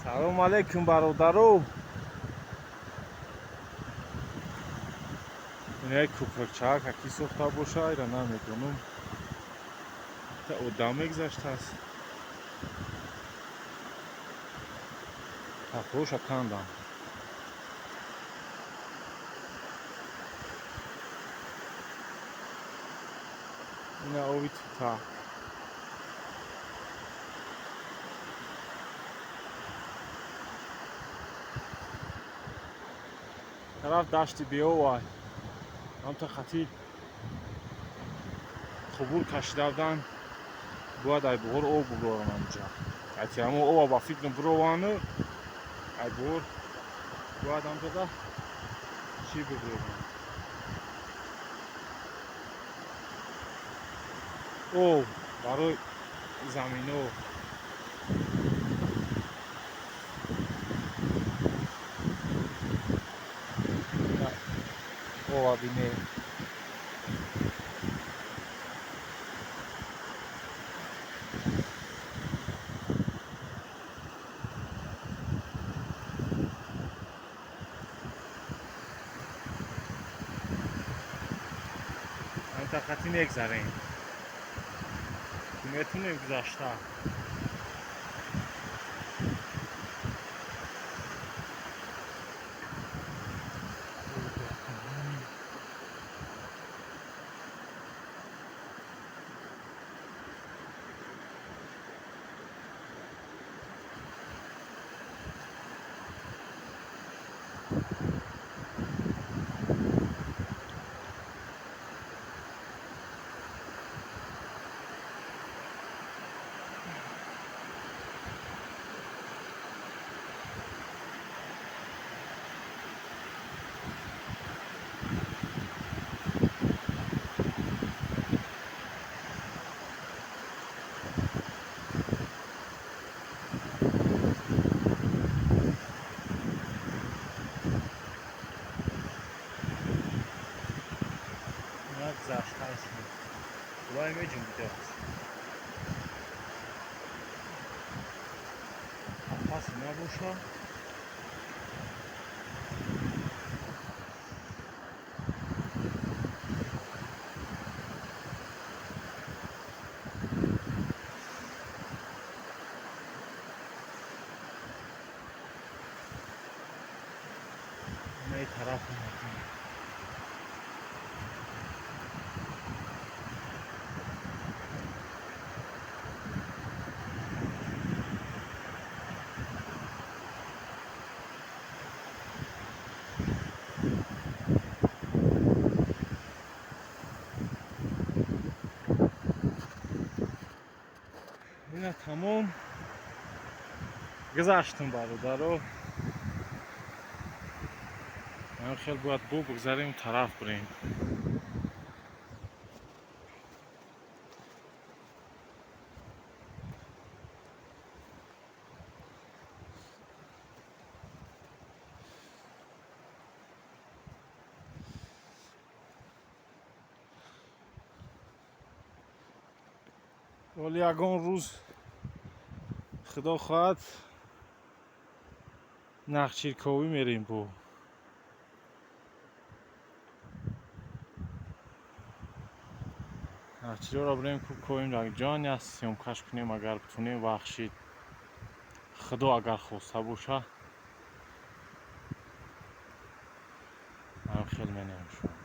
Салому алейкум, бародаро. Ин як кӯпракчаак ки сохта боша, ира намедонам. Та одам мегузаштааст. Тахтоша кандам. Ина ови тута. Тараф дашти биёвай. Ҳамта хати қубур кашида будан, бояд ай буғор об бубарам ҳамҷа. Ай тирамо оба ба фикрам бировану, ай буғор бояд ҳамҷода чӣ бибурам. Об барои замино. Ова бине. Ҳамта мегзарем. Метунем гузашта. Гузаштааст. Худой меҷунбидааст. Қафасе набоша. Ин тараф омадем. Ина тамом гузаштем, бародаро. Ман хел бояд бо бигзарем, тараф бирем. Вале ягон рӯз, худо хоҳад, нақчирковӣ мерем бо. Нақчироро бирем, ковем, ҷони аст, съёмкаш кунем, агар битунем, вақт шид. Худо агар хоста боша. Ам хел менем шумо.